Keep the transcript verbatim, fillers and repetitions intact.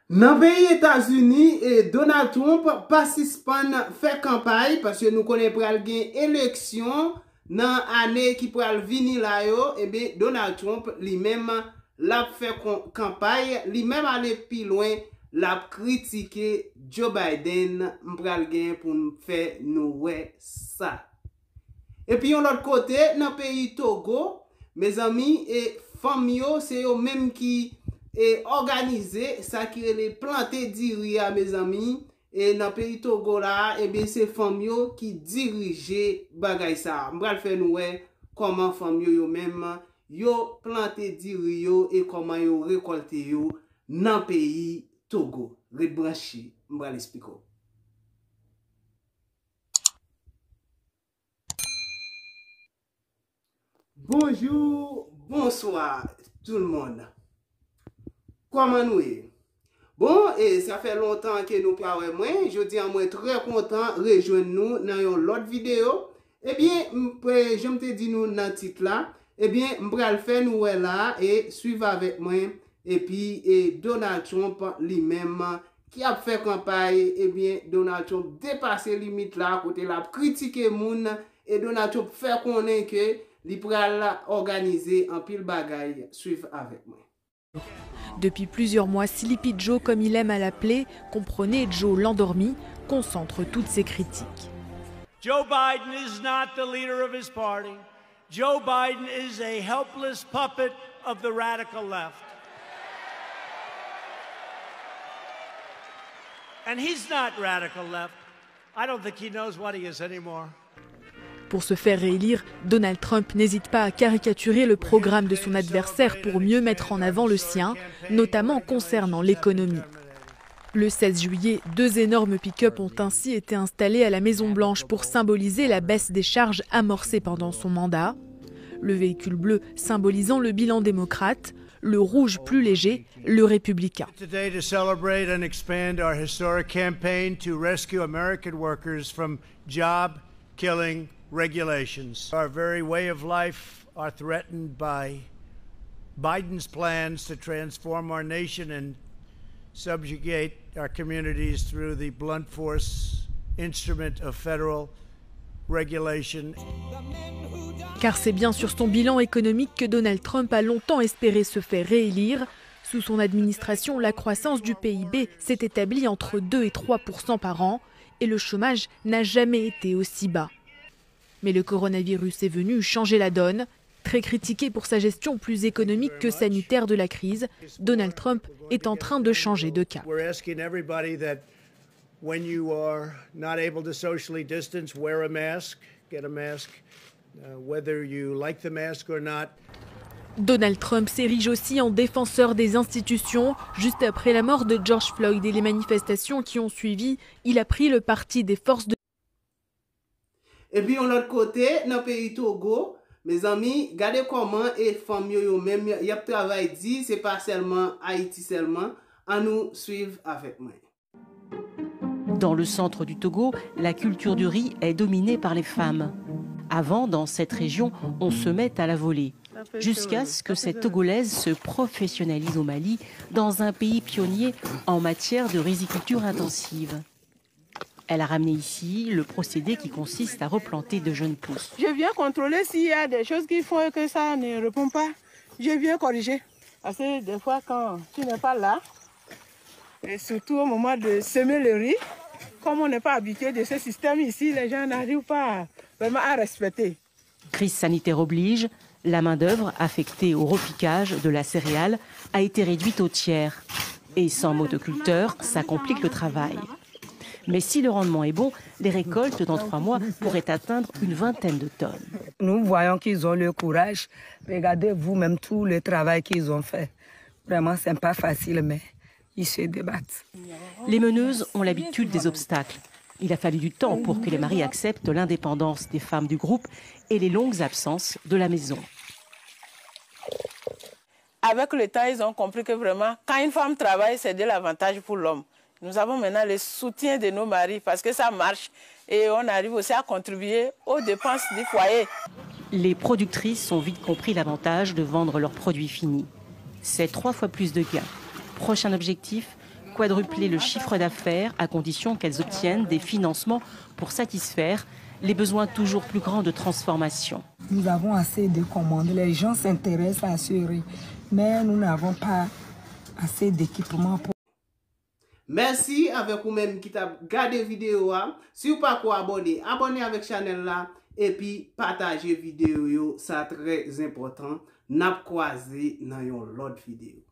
Nan peyi Etazini, e, Donald Trump pa sispann fè kanpay, paske nou konnen pral gen eleksyon nan ane ki pral vini la yo. Ebyen, Donald Trump, li menm, l ap fè kon-, kanpay, li menm ale pi lwen, l ap kritike Joe Biden. M pral gen pou m fè nou wè sa. Epi yon lòt kote, nan peyi Togo, mezanmi, e fanm yo, se yo menm ki, e, òganize sa ki rele plante diri a, mezanmi. E nan peyi Togo la a, ebyen, se fanm yo ki dirije bagay sa a. M pral fè nou wè kòman fanm yo, yo menm, yo plante diri yo e kòman yo rekòlte yo nan peyi Togo. Ret branche, m pral esplike w. Bonjou, bonswa tout moun. Kòman nou ye? Bon, e sa fè lontan ke nou pa wè mwen. Jodi a, mwen trè kontan rejwenn nou nan yon lòt videyo. Ebyen, m, e, jan m te di nou nan tit la, ebyen, m pral fè nou wè la e swiv avèk mwen. Epi, e, Donald Trump li menm ki ap fè kanpay, ebyen, Donald Trump depase limit la, kote l ap kritike moun, e Donald Trump fè konnen ke li pral òganize anpil bagay. Swiv avèk mwen. Depuis plusieurs mois, Sleepy Joe, comme il aime à l'appeler, comprenez Joe l'endormi, concentre toutes ses critiques. Joe Biden is not the leader of his party. Joe Biden is a helpless puppet of the radical left. And he's not radical left. I don't think he knows what he is anymore. Pour se faire réélire, Donald Trump n'hésite pas à caricaturer le programme de son adversaire pour mieux mettre en avant le sien, notamment concernant l'économie. Le seize juillet, deux énormes pick-up ont ainsi été installés à la Maison-Blanche pour symboliser la baisse des charges amorcée pendant son mandat. Le véhicule bleu symbolisant le bilan démocrate, le rouge plus léger, le républicain. Today to celebrate and expand our historic campaign to rescue American workers from job killing regulations. Our very way of life are threatened by Biden's plans to transform our nation and subjugate our communities through the blunt force instrument of federal regulation. Car c'est bien sur son bilan économique que Donald Trump a longtemps espéré se faire réélire. Sous son administration, la croissance du P I B s'est établie entre deux et trois pour cent par an et le chômage n'a jamais été aussi bas. Mais le coronavirus est venu changer la donne. Très critiqué pour sa gestion plus économique que sanitaire de la crise, Donald Trump est en train de changer de cap. We're asking everybody that when you are not able to socially distance, wear a mask, get a mask, uh, whether you like the mask or not. Donald Trump s'érige aussi en défenseur des institutions. Juste après la mort de George Floyd et les manifestations qui ont suivi, il a pris le parti des forces de Epi yon lòt kote, nan peyi Togo, mezanmi, gade kòman e fanm yo, yo menm, y ap travay di, se pa sèlman Ayiti sèlman. An nou swiv avèk mwen. Dans le centre du Togo, la culture du riz est dominée par les femmes. Avant, dans cette région, on semait à la volée, jusqu'à ce que cette Togolaise se professionnalise au Mali, dans un pays pionnier en matière de riziculture intensive. Elle a ramené ici le procédé qui consiste à replanter de jeunes pousses. Je viens contrôler s'il y a des choses qui font que ça ne répond pas. Je viens corriger. Parce que des fois, quand tu n'es pas là, et surtout au moment de semer le riz, comme on n'est pas habitué de ce système ici, les gens n'arrivent pas vraiment à respecter. Crise sanitaire oblige, la main-d'œuvre affectée au repiquage de la céréale a été réduite au tiers. Et sans motoculteur, ça complique le travail. Mais si le rendement est bon, les récoltes dans trois mois pourraient atteindre une vingtaine de tonnes. Nous voyons qu'ils ont le courage. Regardez vous-même tout le travail qu'ils ont fait. Vraiment, c'est pas facile, mais ils se débattent. Les meneuses ont l'habitude des obstacles. Il a fallu du temps pour que les maris acceptent l'indépendance des femmes du groupe et les longues absences de la maison. Avec le temps, ils ont compris que vraiment, quand une femme travaille, c'est de l'avantage pour l'homme. Nous avons maintenant le soutien de nos maris parce que ça marche et on arrive aussi à contribuer aux dépenses du foyer. Les productrices ont vite compris l'avantage de vendre leurs produits finis. C'est trois fois plus de gains. Prochain objectif, quadrupler le chiffre d'affaires à condition qu'elles obtiennent des financements pour satisfaire les besoins toujours plus grands de transformation. Nous avons assez de commandes. Les gens s'intéressent à assurer, mais nous n'avons pas assez d'équipements pour Mèsi avèk ou menm ki t ap gade videyo a. Si w pako abòne, abòne avèk chanèl la epi pataje videyo yo, sa trè enpòtan. N ap kwaze nan yon lòt videyo.